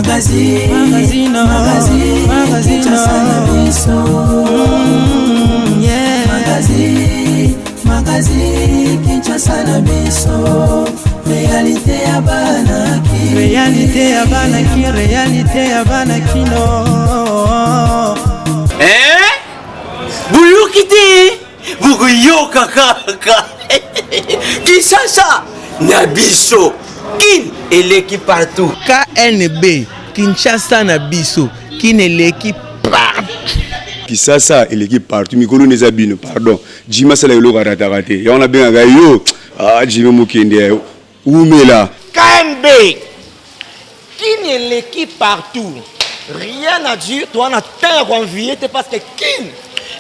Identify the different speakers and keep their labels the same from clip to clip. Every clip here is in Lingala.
Speaker 1: Magazine, magazine, magazine, magazine, Kinshasa na biso. Yeah. Magazine, magazine, Kinshasa na biso. Réalité ya bana ki.
Speaker 2: Réalité ya bana ki, réalité ya bana kino.
Speaker 3: Eh? Boyoki te bokoyoka kaka Kinshasa na biso kin eleki partout.
Speaker 2: KNB Kinshasa na biso kin eleki partout.
Speaker 4: Kisasa eleki partout mikolo nde eza bino pardon Jimmy asala eloko arataka te yango nabengaka yo ah Jimmy Mukende wumela.
Speaker 5: KNB kin eleki partout rien à dire toa na temps ya koenvie te parce que kin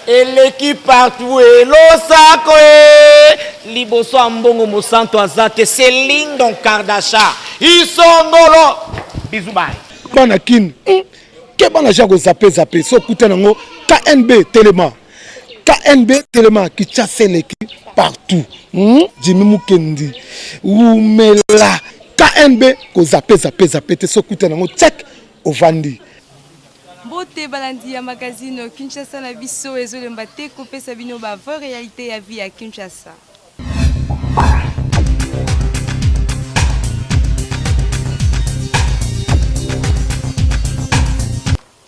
Speaker 5: eleki partout elosako e liboso ya mbongo mosantu aza te c'est lindon kardasha isongolo bisous bye
Speaker 6: Bana kin hum keba na ja ko zappe zappe so okuta nango KNB telema KNB telema Kinshasa eleki partout hum Jimmy Mukendi wumela KNB ko zappe zappe zappe te so okuta nango check ovandi.
Speaker 7: Mbote balandi ya magazine Kinshasa na biso ezolemba te kopesa bino ba vraie realite ya vie ya Kinshasa.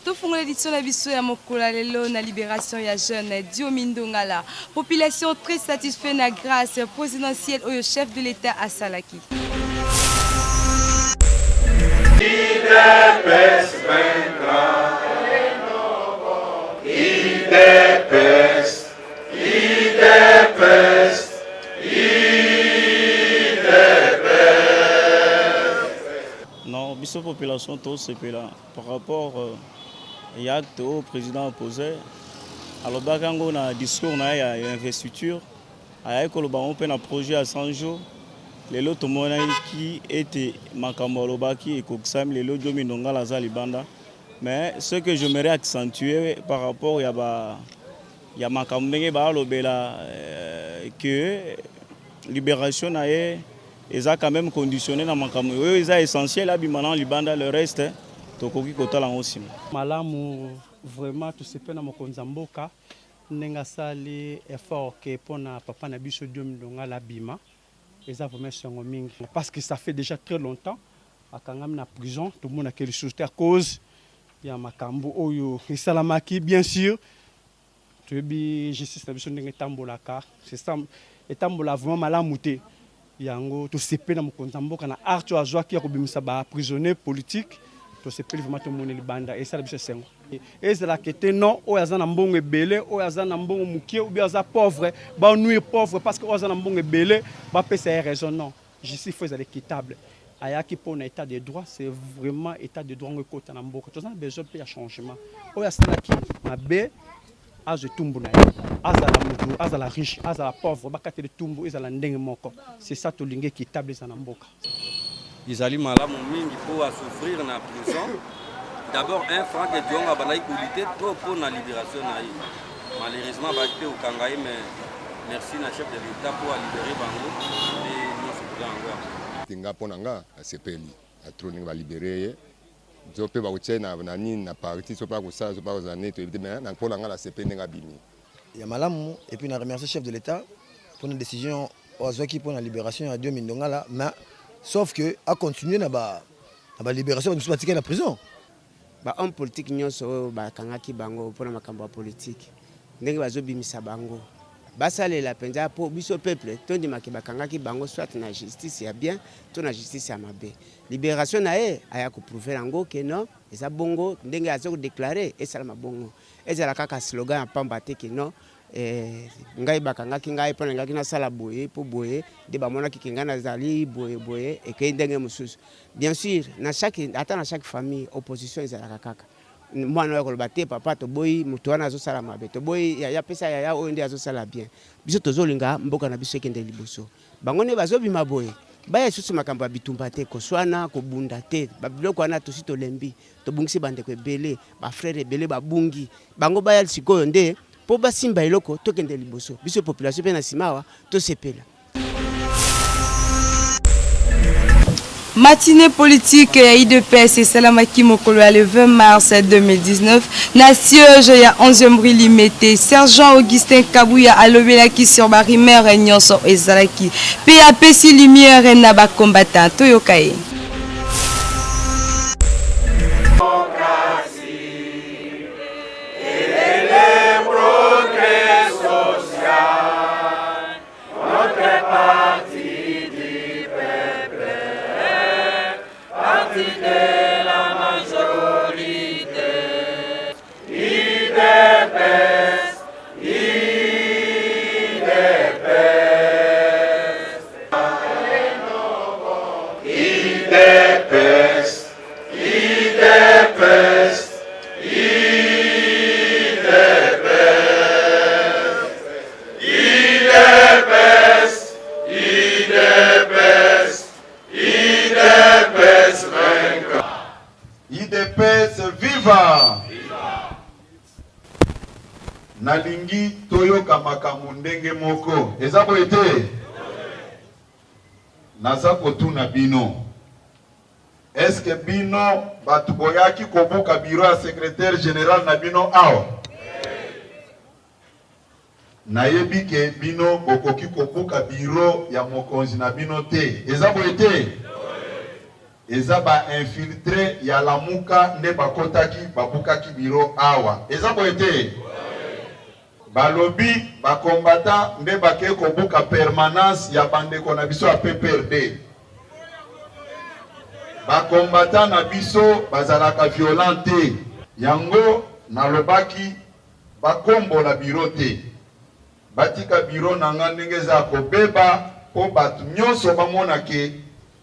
Speaker 7: Tofungola édition na biso ya mokolo ya lelo na libération ya jeune Diomi Ndongala. Population très satisfait na grâce présidentielle oyo chef de l'État asalaki.
Speaker 8: Idps vaincra. Idps, Idps, Idps.
Speaker 9: Non, biso population tosepela par rapport euh, ya acte oyo président apose alobaki yango na discours na ye ya investiture ayaki koloba yango mpe na projet ya 100 jours lelo tomonaki ete makambo alobaki ekokisami lelo Diomi Ndongala aza libanda mais ce que j'aimerais accentuer par rapport ya ba ya makambo ndenge baalobela euh, que libération na ye eza quand même conditionné na makambo oyo eza essentiel abima na libanda le reste tokoki kotala yango nsima.
Speaker 10: Malamu vraiment tosepeli na mokonzi ya mboka ndenge asali effort ke pona papa na biso Diomi Ndongala abima eza vraiment esengo mingi parce que ça fait déjà très longtemps akangami na prison tomonaki ye lisusu te à cause ya makambo oyo esalamaki bien sur Toyebi justice na biso ndenge etambolaka, c'est ça etambola vraiment malamu te. Yango tosepeli na mokonzi ya mboka na art oyo azwaki ya kobimisa ba prisonniers politiques, tosepeli vraiment tomoni libanda esala biso esengo. Ezala ke te non oyo aza na mbongo ebele, oyo aza na mbongo mokie ou bien aza pauvre, ba nuire pauvre parce que oyo aza na mbongo ebele bapesa ye raison non. Justice faut ezala equitable. Ayaki mpo na etat de droit, c'est vraiment etat de droit ngo ekota na mboka. Toza na besoin mpe ya changement. Oyo asalaki mabe azwa etumbu na ye, azala mutu, azala riche, azala pauvre, bakatela etumbu ezala ndenge moko. C'est ça tolingi equitable ezala na mboka.
Speaker 11: Ezali malamu mingi mpo a souffrir na prison. D'abord un Franck Diongo abandaki ko lutter trop mpo na liberation na ye. Malheureusement bayaki mpe kokanga ye mais merci na chef de l'Etat mpo a libere bango nde nyonso toza yango ya
Speaker 4: te nga mpo na nga nasepeli na trop ndenge balibere ye so mpe bakotia ye na nini na parti so mpe akosala so mpe akozala nini toyebi te mais mpo na nga nasepeli ndenge abimi
Speaker 12: ya malamu et puis na remercier chef de l'État pour na décision oyo azwaki mpo na libération ya Diomi Ndongala mais sauf que a continuer na ba na ba libération bato mosusu batikali na prison.
Speaker 13: Ba hommes politiques nionso oyo bakangaki bango pona makambo ya politique ndenge bazobimisa bango basalela penza po biso peuple tondima ke bakangaki bango soit na justice ya bien to na justice ya mabe. Liberation na ye aya ko prouver yango ke non eza bongo ndenge azo ko declarer esalama bongo. Ezala kaka slogan ya pamba te ke non eh, ngai bakangaki ngai mpo nalingaki nasala boye mpo boye nde bamonaki ke ngai nazali boye boye ekei ndenge mosusu. Bien sur na chaque ata na chaque famille opposition ezalaka kaka mwana oyo akoloba te papa toboyi moto wana azosala mabe toboyi yaya pesa yaya oyo nde azosala bien biso tozolinga mboka na biso ekende liboso bango nde bazobima boye baya lisusu makambo ya bitumba te koswana kobunda te babiloko wana tosi tolembi tobungisi bandeko ebele bafrere ebele babungi bango baya sikoyo nde mpo basimba eloko tokende liboso biso population mpe na nsima awa tosepela.
Speaker 7: Matinée politique ya udps esalamaki mokolo ya le 20 mars 2019 na siège ya 11e rue Limete. Sergent Augustin Kabuya alobelaki sur ba rumeurs nyonso ezalaki mpe apesi lumière na ba combattants. Toyoka ye.
Speaker 8: Udps viva! Nalingi toyoka makambo ndenge moko, eza boye te? Naza kotuna bino, est-ce que bino batu boyaki kobuka bureau ya secretaire general na bino awa? Nayebi ke bino bokoki kobuka bureau ya mokonzi na bino te, eza boye te? Eza ba infiltres ya Lamuka nde bakotaki babukaki bureau awa, eza boye te? Balobi ba combattants nde bake kobuka permanence ya bandeko na biso ya PPRD. Ba combattants na biso bazalaka violent te, yango nalobaki Bakombola bureau te. Batika bureau na nga ndenge eza ya kobeba po batu nionso bamona ke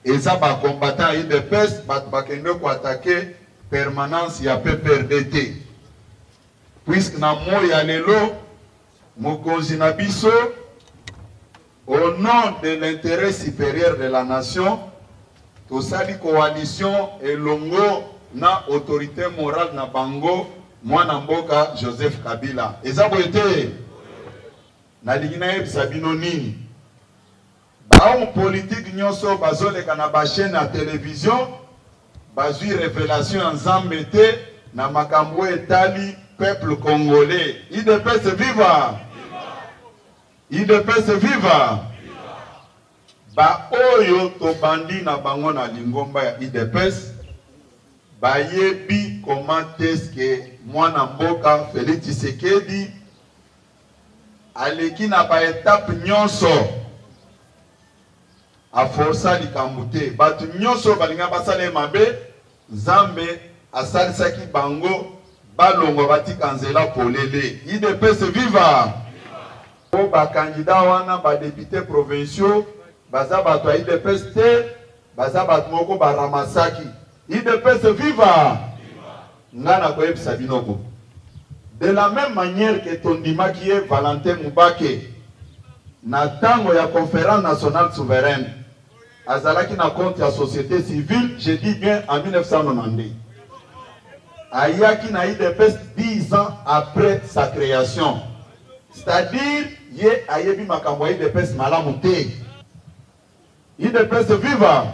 Speaker 8: eza ba combattants ya udps batu bakende ko attaquer permanence ya PPRD te. Puisque na moyi ya lelo mokonzi na biso Au nom de l'interet superieur de la nation, tosali coalition elongo na autorite morale na bango mwana mboka Joseph Kabila. Eza boye te? Nalingi nayebisa bino nini? Ba hommes politiques nyoso bazoleka na ba chaines ya television bazui revelation ya Nzambe te na makambo oyo etali peuple congolais. Udps viva! Udps viva! Ba oyo tobandi na bango na lingomba ya udps bayebi comment est-ce que mwana mboka Felix Tshisekedi aleki na ba etapes nyonso, a força likambo te. Batu nyonso oyo balinga basala ye mabe, Nzambe asalisaki bango balongwa batika nzela polele. Udps viva! Po ba candidats wana ba deputes provinciaux baza batu ya udps te, baza batu moko ba ramassaki. Udps viva! Nga nakoyebisa bino bo de la meme manière que tondimaki ye Valentin Mubake na tango ya conference nationale souveraine, Azalaki na compte ya societe civile, je dis bien en 1992. Ayaki na udps 10 ans après sa creation. C'est-à-dire ye ayebi makambo ya udps malamu te. Udps viva!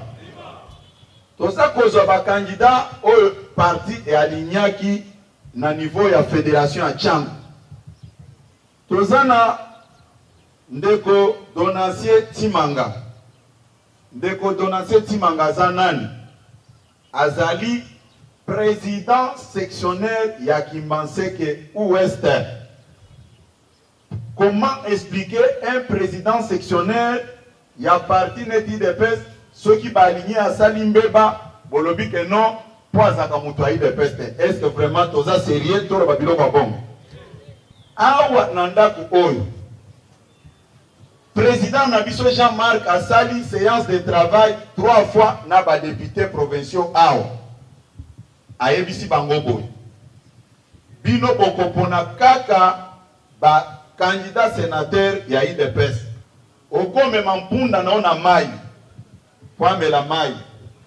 Speaker 8: Toza kozwa ba candidats oyo parti e alignaki na niveau ya federation ya Tshangu. Toza na Ndeko Donatien Tshimanga. Ndeko Donatien Tshimanga aza nani? Azali president sectionnaire ya Kimbanseke Ouest. Comment expliquer un president sectionnaire ya parti neti udps soki ba aligner asali mbeba bolobi que non po azalaka mutu ya udps te? Est ce que vraiment toza serieux toloba biloko ya bongo? Awa na ndaku oyo president na biso Jean Marc asali seance de travail 3 fois na ba deputes provinciaux awa ayebisi bango boye bino bokopona kaka ba candidats senateurs ya udps Okomema mpunda na yo na mayi po amela mayi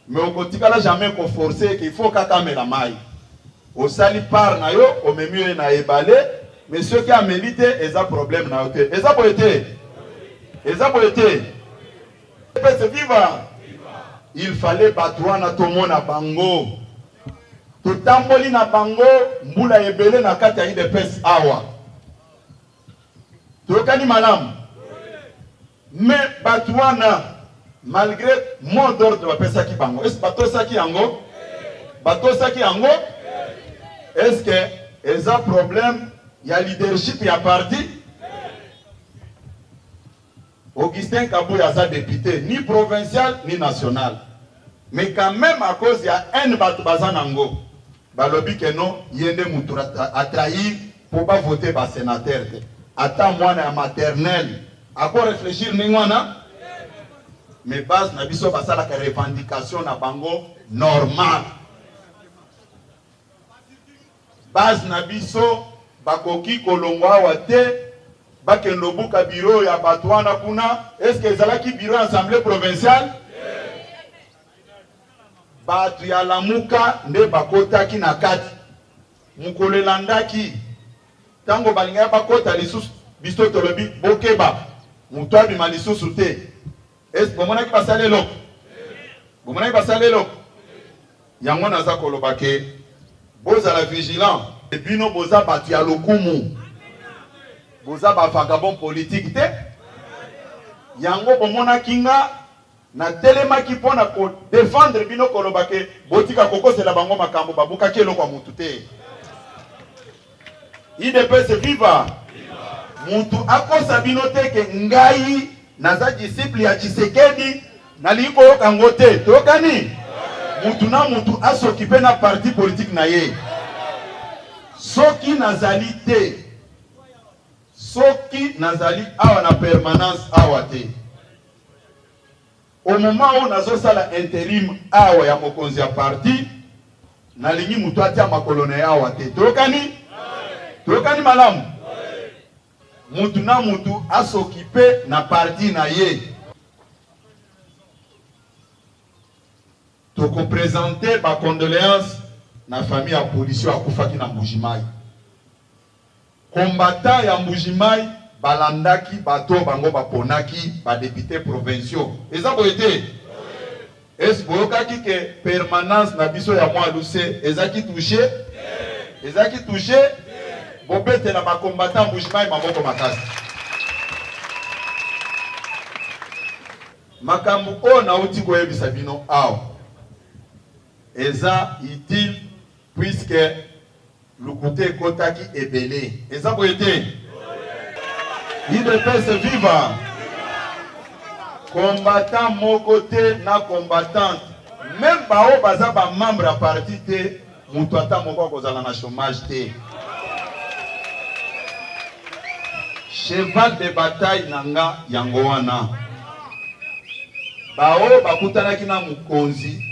Speaker 8: mais okotikala jamais ko forcer ye que il faut kaka amela mayi. Osali part na yo, omemi ye na ebale mais soki ameli te eza problème na yo te. Eza boye te? Eza boye te? Udps viva! Il fallait bato wana tomona bango. Totamboli na bango mbula ebele na kati ya udps awa. Toyokani malamu? Mais bato wana malgre mot d'ordre bapesaki bango, est-ce batosaki yango? Batosaki yango? Est-ce que eza problème ya leadership ya parti? Augustin Kabuya aza depute ni provincial ni national mais quand meme à cause ya haine batu baza nango balobi que non ye nde mutu a trahir po ba voter ba senateurs te. Ata mwana ya maternelle ako reflechir ndenge wana? Mais base na biso basalaka revendication na bango normal. Base na biso bakoki kolongwa awa te bakende obuka bureau ya bato wana kuna. Est ce que ezalaki bureau ya assemblee provinciale? Bato ya Lamuka nde bakotaki na kati. Mokolo elandaki tango balingaki bakota lisusu, biso tolobi bokeba, moto abima lisusu te. Est ce bomonaki basali eloko? Bomonaki basali eloko? Yango naza koloba ke bozala vigilant. Bino boza batu ya lokumu, boza ba vagabond politique te. Yango bomonaki nga natelemaki pona ko defendre bino koloba ke botika kokosela bango makambo, babukaki eloko ya mutu te. Udps viva! Mutu akosa bino te ke ngai naza disciple ya Tshisekedi, nalingi koyoka ngo te. Toyokani? Mutu na mutu a s'occuper na parti politique na ye. Soki nazali te, soki nazali awa na permanence awa te, Au moment oyo nazo sala interim awa ya mokonzi ya parti, nalingi mutu atia makolo na ye awa te. Toyokani? Toyokani malamu? Mutu na mutu a s'occuper na parti na ye. Toko presenter ba condoleances na famille ya policier oyo akufaki na Mbuji-Mayi. Combattants ya Mbuji-Mayi balandaki bato oyo bango baponaki ba deputes provinciaux. Eza boye te? Est-ce boyokaki que permanence na biso ya Mwa Luse ezaki touche? Ezaki touche? Bobetela ba combattants Mbuji-Mayi maboko makasi. Makambo oyo nauti koyebisa bino awa eza utile puisque Lokuta ekotaki ebele. Eza boye te? Udps viva! Combattant moko te na combattante, meme ba oyo baza ba membre ya parti te, mutu ata moko akozala na chomage te. Cheval de bataille na nga yango wana. Ba oyo bakutanaki na mokonzi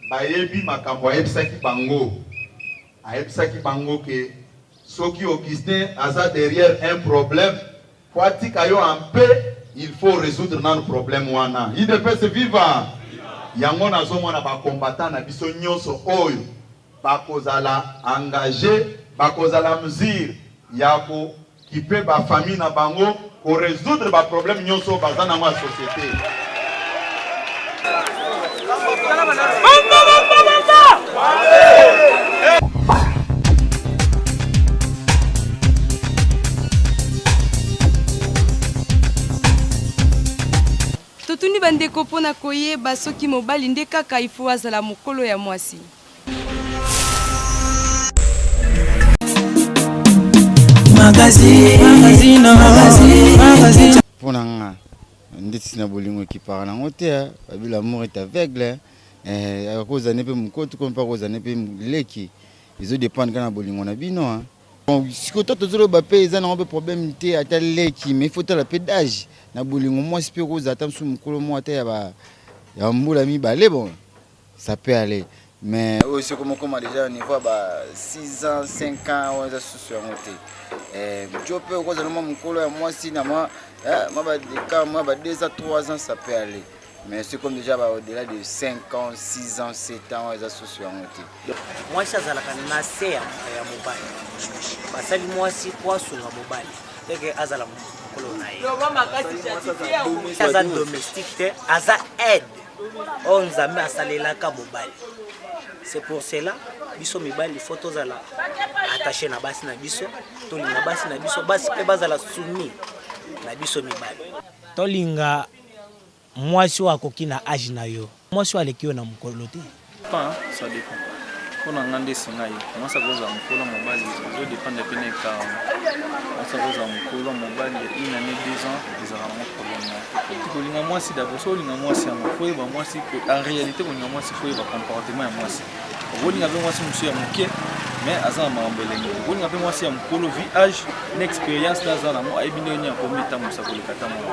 Speaker 8: bayebi makambo ayebisaki bango. Ayebisaki bango que soki Augustin aza derrière un problème po atika yo en paix il faut resoudre nanu problème wana. Udps viva! Yango nazo mona ba combattants na biso nyoso oyo bakozala engager, bakozala mesure ya ko kipe ba famille na bango, ko resoudre ba problème nyoso oyo baza nango ya societe.
Speaker 1: Bamba, bamba, bamba!
Speaker 7: Totuni bandeko mpo na koyeba soki mobali nde kaka il faut azala mokolo ya mwasi.
Speaker 14: Mpo na nga ndeti na bolingo ekipaka nango te eh. Babi l'amour est aveugle eh, akozala ne mpe mokotu komi mpe akozala ne mpe leki ezo dépendre kaka na bolingo na bino hein. Bon, sikoyo to tozoloba mpe eza nango mpe problème te ata leki mais il faut tala mpe d'âge na bolingo mwasi mpe okozala ata mosusu mokolo moko ata ya ya mbula mibale bon ça peut aller mais oyo soki omokoma déjà au niveau ya ba 6 ans 5 ans oyo eza susu yango te eh, jo mpe okozala mwa mokolo ya mwasi na mwa eh, mwa badeka mwa ba 2 ans 3 ans ça peut aller mais soki comme déjà ba au-delà de 5 ans 6 ans 7 ans oyo eza susu yango te
Speaker 15: mwasi azalaka na se ya mobali basali mwasi po asunga mobali teke azala mokolo na ye aza domestique te aza aide. Oyo Nzambe asalelaka mobali. C'est pour cela biso mibali faut tozala attaché na basi na biso, tolinga basi na biso, basi mpe bazala soumis na biso mibali. Tolinga mwasi oyo akoki na age na yo. Mwasi oyo aleki yo na mokolo te.
Speaker 16: Dépend, ça dépend. Mpo na nga nde esenga ye mwasi akozala mokolo ya mobali ezo dépendre mpe na écart yango. Mwasi akozala mokolo ya mobali ya une année deux ans ezalaka nango problème moko. Kolinga mwasi d'abord, soki olinga mwasi yango faut oyeba mwasi, en réalité kolinga mwasi faut oyeba comportement ya mwasi. Okolinga mpe mwasi mosusu ya moke mais aza na makambo elengi. Okolinga mpe mwasi ya mokolo vu âge na expérience na aza nango ayebi ndenge nini akomitambwisa koleka ata moko.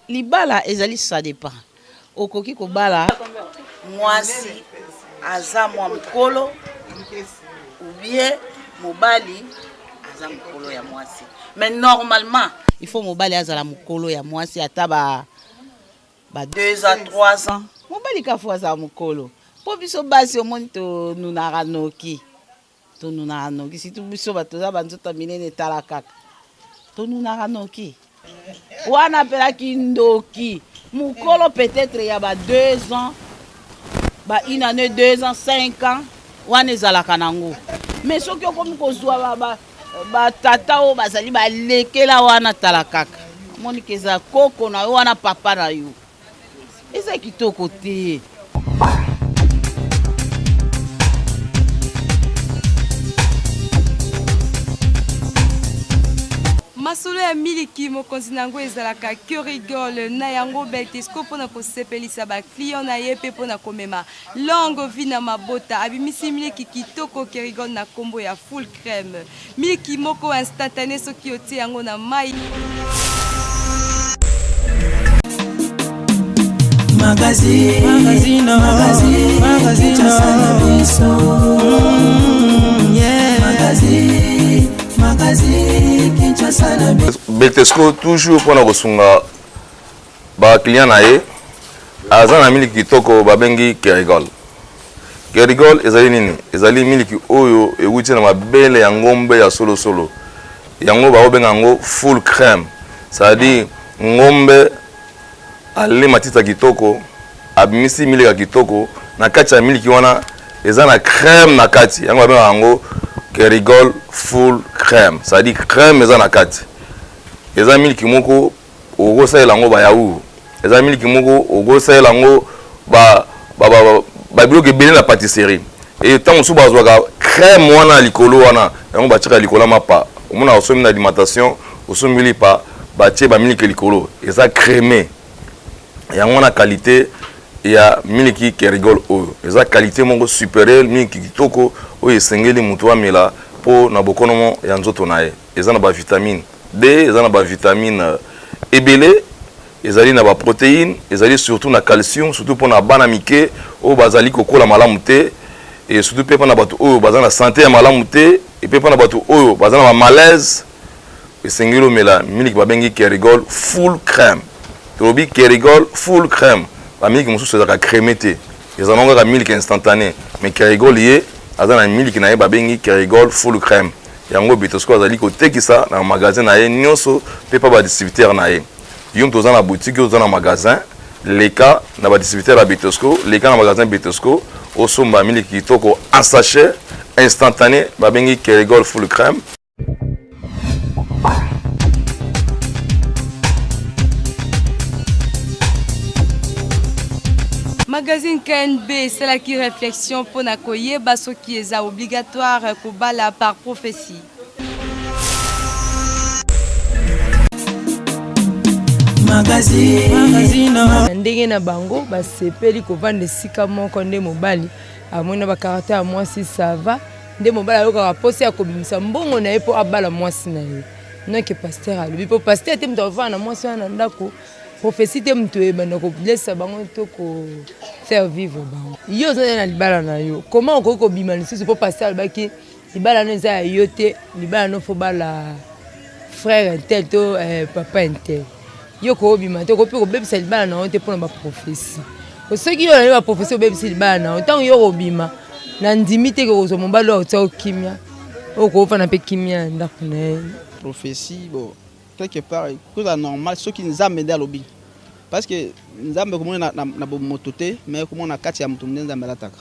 Speaker 17: Libala ezali ça dépend. Okoki kobala
Speaker 18: mwasi aza mwa mokolo ou bien mobali aza mokolo ya mwasi, mais normalement
Speaker 17: il faut mobali azala mokolo ya mwasi ata ba
Speaker 18: 2 ans 3 ans.
Speaker 17: Mobali ka faut azala mokolo po biso basi omoni tonunaka noki, tonunaka noki surtout biso bato toza banzoto minene, tala kaka tonunaka noki wana apelaki ndoki mokolo peut-être ya ba 2 ans, ba une année, 2 ans, 5 ans wana ezalaka nango. Mais soki okomi kozwa batata oyo bazali balekela wana, tala kaka omoniki eza koko na yo wana, papa na yo, eza kitoko te.
Speaker 7: Masolo ya miliki, mokonzi na yango ezalaka Kerigol, na yango Beltesco mpo na kosepelisa ba clients na ye mpe mpo na komema longue vie na mabota, abimisi miliki kitoko Kerigol na kombo ya full crème, miliki moko instantané soki otie yango na mai.
Speaker 1: Magazine, magazine, magazine, magazine, yeah. Magazine, magazine, Kinshasa na biso.
Speaker 19: Beltesco toujours mpona kosunga ba client na ye, aza na miliki kitoko babengi Kerigol. Kerigol ezali nini? Ezali miliki oyo ewuti na mabele ya ngombe ya solosolo, yango bakobenga yango full crème, c'est-à-dire ngombe ale matita kitoko, abimisi miliki ya kitoko na kati ya miliki wana eza na crème na kati, yango babengaka yango Kerigol full crème, c'est-à-dire crème eza na kati. Eza miliki moko okosalela yango ba yaourt, eza miliki moko okosalela yango ba biloko ebele na pâtisserie. Et ntango mosusu bazwaka crème wana ya likolo wana, yango batiaka likolo ya mapa. Omona osombi na alimentation, osombi lipa, batie ba miliki likolo, eza crémé. Yango wana qualité ya miliki Kerigol oyo eza qualité moko supérieure, miliki kitoko oyo esengeli moto amela mpo na bokonomo ya nzoto na ye. Eza na ba vitamine D, eza na ba vitamine ebele, ezali na ba protéines, ezali surtout na calcium, surtout mpo na bana mike oyo bazali kokola malamu te, et surtout mpe mpo na bato oyo baza na santé ya malamu te, et mpe mpo na bato oyo baza na ba malaise. Esengeli omela miliki babengi Kerigol full crème. Tolobi Kerigol full crème, ba miliki mosusu ezalaka crémé te, ezala nango kaka miliki instantané, mais Kerigol ye aza na miliki na ye babengi Kerigol full crème. Yango Bitosco azali kotekisa na magasin na ye nyonso mpe pa ba distributeur na ye. Yo moto oza na boutique, yo oza na magasin, leka na ba distributeur ya Bitosco, leka na magasin Bitosco, osomba miliki kitoko en sachet instantané babengi Kerigol full crème.
Speaker 7: Magazine KNB esalaki réflexion mpo na koyeba soki eza obligatoire kobala par prophétie.
Speaker 1: Magazine, magazine.
Speaker 20: Na ndenge na bango basepeli kovanda esika moko, nde mobali amoni na bakarate ya mwasi sava, nde mobali ayokaka mposa ya kobimisa mbongo na ye mpo abala mwasi na ye. Noke pasteur alobi mpo pasteur te moto avanda na mwasi wana na ndako, prophetie te moto ebanda koblesa bango to ko faire vivre bango. Yo oza na libala na yo, comment okoki kobima lisusu mpo pasteur alobaki libala no eza ya yo te, libala no fo bala frère intel to papa intel. Yo kobima te, okoki mpe kobebisa libala na yo te mpona baprophetie. Soki yo olandi baprophetie obebisi libala na yo, ntango yo okobima na ndimi te kozwa mobali oyo akotia yo kimia, oyo okofanda mpe kimia ya ndako na ye.
Speaker 21: Prophetie, bon, quelque part ekozala normal soki Nzambe nde alobi. Parce que Nzambe komona na, na, na bomoto te, mais komona kati ya moto nde Nzambe alataka.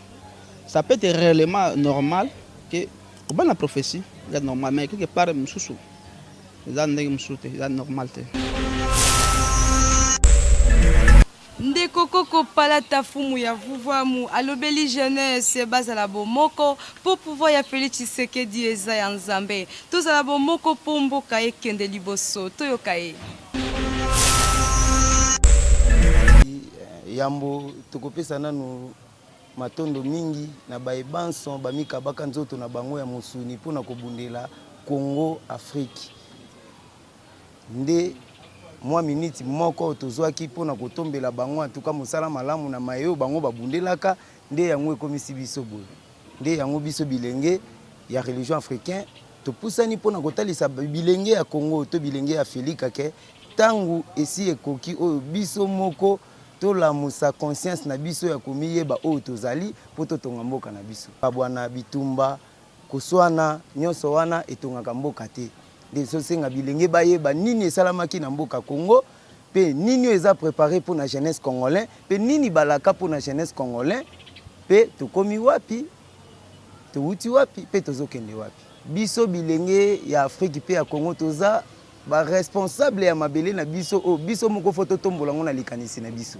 Speaker 21: Ça peut être réellement normal que kobala na prophétie eza normal, mais quelque part mosusu eza ndenge mosusu te, eza normal te.
Speaker 7: Ndeko Koko Palata Fumu ya Vuvuamu alobeli jeunesse bazala bomoko po pouvoir ya Felix Tshisekedi eza ya Nzambe. Tozala bomoko po mboka ekende liboso. Toyoka ye.
Speaker 22: Yambo tokopesa nanu matondo mingi na baye banso bamikabaka nzoto na bango ya mosuni mpo na kobundela Congo Afrique. Nde mwa miniti moko oyo tozwaki mpo na kotombela bango en tout cas mosala malamu na maye oyo bango babundelaka, nde yango ekomisi biso boye. Nde yango biso bilenge ya religion africain topusani mpo na kotalisa bilenge ya Congo to bilenge ya Afelika ke tango esi ekoki oyo biso moko tolamusa conscience na biso ya komiyeba oyo tozali mpo totonga mboka na biso. Kokabwana, bitumba, koswana, nionso wana etongaka mboka te. Nde ezosenga bilenge bayeba nini esalamaki na mboka Congo mpe nini oyo eza prepare mpo na jeunesse congolais mpe nini balaka mpo na jeunesse congolais mpe tokomi wapi, towuti wapi mpe tozokende wapi. Biso bilenge ya Afrique mpe ya Congo toza ba responsable ya mabele na biso oyo biso moko fo totombola yango na likanisi na biso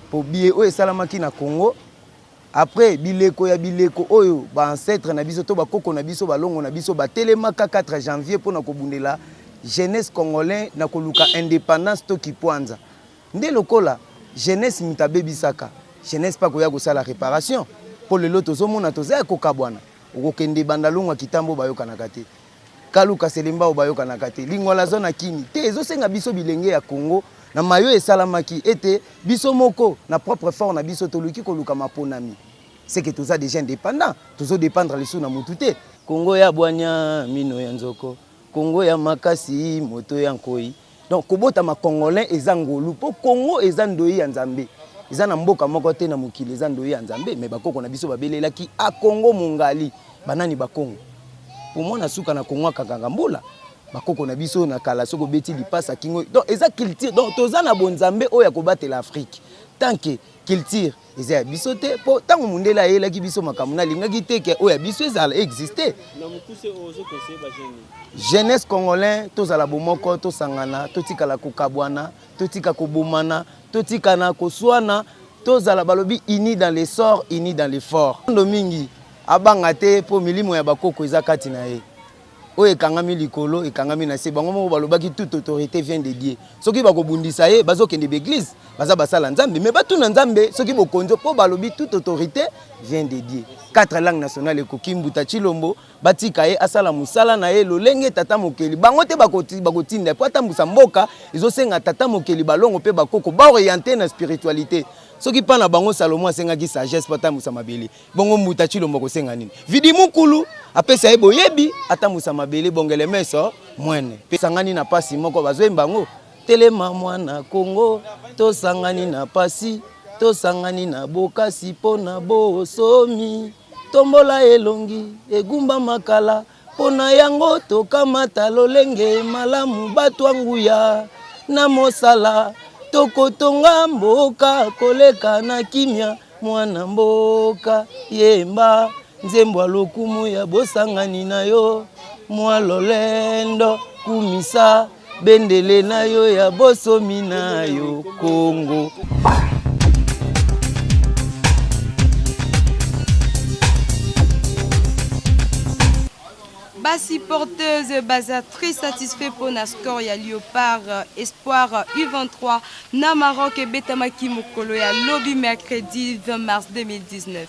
Speaker 22: mpo biye oyo esalamaki na Congo après bileko ya bileko oyo ba ancêtre na biso to bakoko na biso balongo na biso batelemaka 4 janvier mpo na kobundela jeunesse congolais na koluka independance to kipwanza nde lokola jeunesse moto abebisaka jeunesse mpe akoya kosala reparation mpo lelo tozomona toza ya kokabwana okokende bandalungwa kitambo bayokanaka te Kaluka Selembao bayokanaka te, Lingwala zone Akini te. Ezosenga biso bilenge ya Congo na mayo esalamaki ete biso moko na propre fort na biso toluki koluka maponami. C'est que toza déjà indépendant, tozo dépendre lisusu na mutu te. Congo ya bwanya mino ya nzoko, Congo ya makasi moto ya nkoyi. Donc kobotama congolais eza ngolu po Congo eza ndoyi ya Nzambe. Eza na mboka moko te na mokili eza ndoyi ya Nzambe mais bakoko na biso babelelaki a Congo mongali. Banani ba Congo? Po mwana suka na Congo akakaka mbula. Bakoko na biso na kala soki obeti lipasa kingo. Donc eza culture. Donc toza na bonzambe oyo ya kobatela Afrique. Tant que culture eza ya biso te po tango mundele ayelaki biso makambo na alingaki te ke oyo ya biso ezala existe.
Speaker 9: Na mokuse ozo conseiller ba jeunes?
Speaker 22: Jeunesse congolais tozala bomoko tosangana totikala kokabwana totika kobomana totikana koswana tozala balobi unis dans les sorts unis dans l'effort. Ndo mingi abanga te po milimo ya bakoko eza kati na ye. Oyo ekangami likolo ekangami na se bango moko balobaki toute autorite vient de Dieu soki bakobundisa ye bazokende ba eglise baza basala nzambe mais batuna nzambe soki bokonzi po balobi toute autorite vient de Dieu quatre langues nationales ekoki mbuta tshilombo batika ye asala mosala na ye lolenge tata mokeli bango te bakotinda ye po atambusa mboka ezosenga tata mokeli balongo pe bakoko ba oriente na spiritualite soki pa na bango Salomon asengaki sagesse po atambusa mabele Bongo Mbuta Tshilombo akosenga nini? Vidi Mukulu apesa ye boyebi atambusa mabele bongele meso mwene. Pe sangani na pasi moko bazoyemba yango telema mwana Congo tosangani na pasi tosangani na bokasi mpo na bosomi tombola elongi egumba makala Mpo na yango tokamata lolenge malamu batwa nguya na mosala tokotonga mboka koleka na kimia mwana mboka yemba nzembo ya lokumu ya bosangani na yo mwa lolendo kumisa bendele na yo ya bosomi na yo Kongo.
Speaker 7: Ba supporteuses baza très satisfait mpo na score ya Leopard Espoir U23 na Maroc ebetamaki mokolo ya lobi mercredi 20 mars 2019.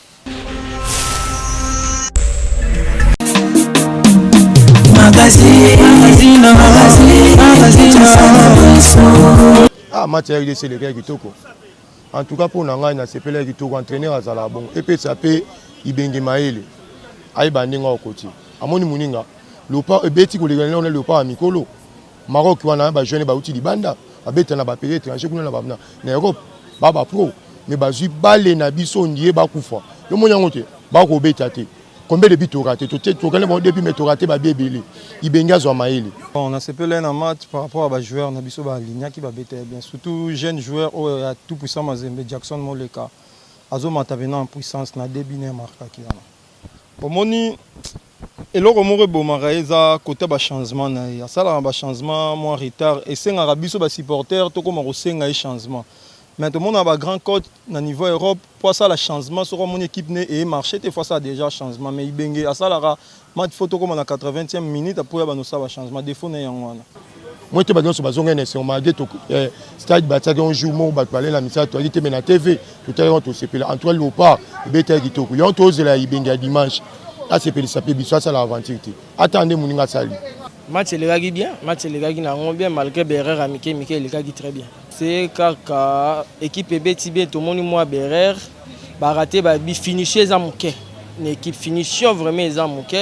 Speaker 23: Ah, match ya RDC elekaki kitoko. En tout cas mpo na ngai nasepelaki kitoko, entraîneur azalaka bongo, epesa mpe Ibenge mayele ayeba ndenge akoti. Amoni moninga Leopard ebeti koleka na Leopard ya mikolo. Maroc wana ba jeunes bauti libanda babeta na ba pays étranger kuna na, na Europe ba ba pro mais bazwi bale na biso ndie bakufa. Yo moni yango te bakobeta te. Combien de buts toraté? Tokende bango deux buts mais toraté babi ebele. Ibenge azwa mayele.
Speaker 2: Bon, nasepeli na match par rapport à bajoueur na biso balignaki babeta bien, surtout jeune joueur oyo ya tout puissant Mazembe, Jackson Moleka, azomata pena en puissance na début na emarkaki wana. Omoni eloko moko ebomaka ye eza kota bachangement na ye, asalaka bachangement mwa retard, esengaka biso basupporter tokóma kosenga ye changement. Mais tomona bagrand coach na niveau Europe, po asala changement soki amoni équipe ne emarché te, faut asala déjà changement. Mais Ibenge asalaka match, faut tokóma na 80e minute apo ya banosala bachangement. Défaut na yango wana.
Speaker 23: Moi te, bato nyonso bazongai na esengo malgré stade batiaki un jour moko, bato balela misala, toyaki te, me na TV totalaki yango, tosepela. En tout cas Léopard ebetaki kitoko. Yango tozela Ibenge ya dimanche asepelisa mpe biso, asala aventure te, ata nde moninga asali.
Speaker 3: Match elekaki bien, match elekaki na yango bien malgré baerreur ya mike mike, elekaki très bien. C'est kaka équipe ebeti bien, tomoni mwa baerreur, baraté babi, finition eza moke na équipe, finition vraiment eza moke,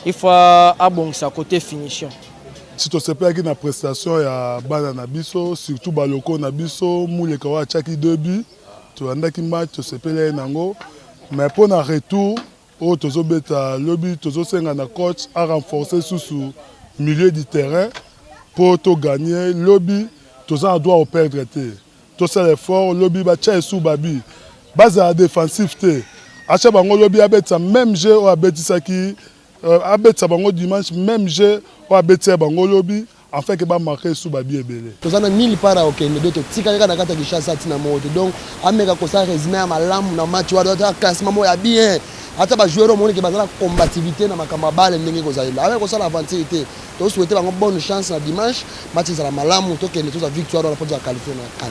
Speaker 3: il faut abongisa côté finition.
Speaker 5: Si tosepelaki na prestation ya bana na biso, surtout baloko na biso Muleka oyo atiaki deux buts, tolandaki match, tosepeli ye nango. Mais mpo na retour oyo tozobeta lobi, tozosenga na coach arenforcer susu milieu du terrain mpo togagner lobi. Toza na droit koperdre te, tosala effort lobi, batia esu babi, bazala défensif te, atya bango lobi, abetisa même jeu oyo abetisaki, abetisa bango dimanche même jeu oyo abetisa bango lobi, afin ke bamarquer esu babi ebele.
Speaker 24: Toza na nulle part akokende do, totikali kaka na kati ya Kinshasa, ntina moko te. Donc ameka kosala résumé ya malamu na match wana, ata classement moko ya bien, ata bajoueur omoni ke baza na combativité na makambo ya bale ndenge ekozala, ameka kosala aventure te. Tosouhaite bango bonne chance na dimanche, match ezala malamu, tokende tozwa victoire wana mpo tozala qualifié na CAN.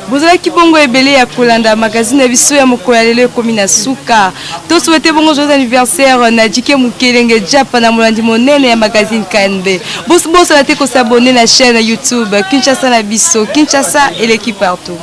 Speaker 7: Bozalaki bongo ebele ya kolanda magazine na biso ya mokolo ya lelo, ekomi na suka. Tosouhaite bongo joyeux anniversaire na Jike Mokelenge Japa, na molandi monene ya magazine KNB. Bosala te kos'abonner na chaîne YouTube Kinshasa na biso. Kinshasa eleki partout.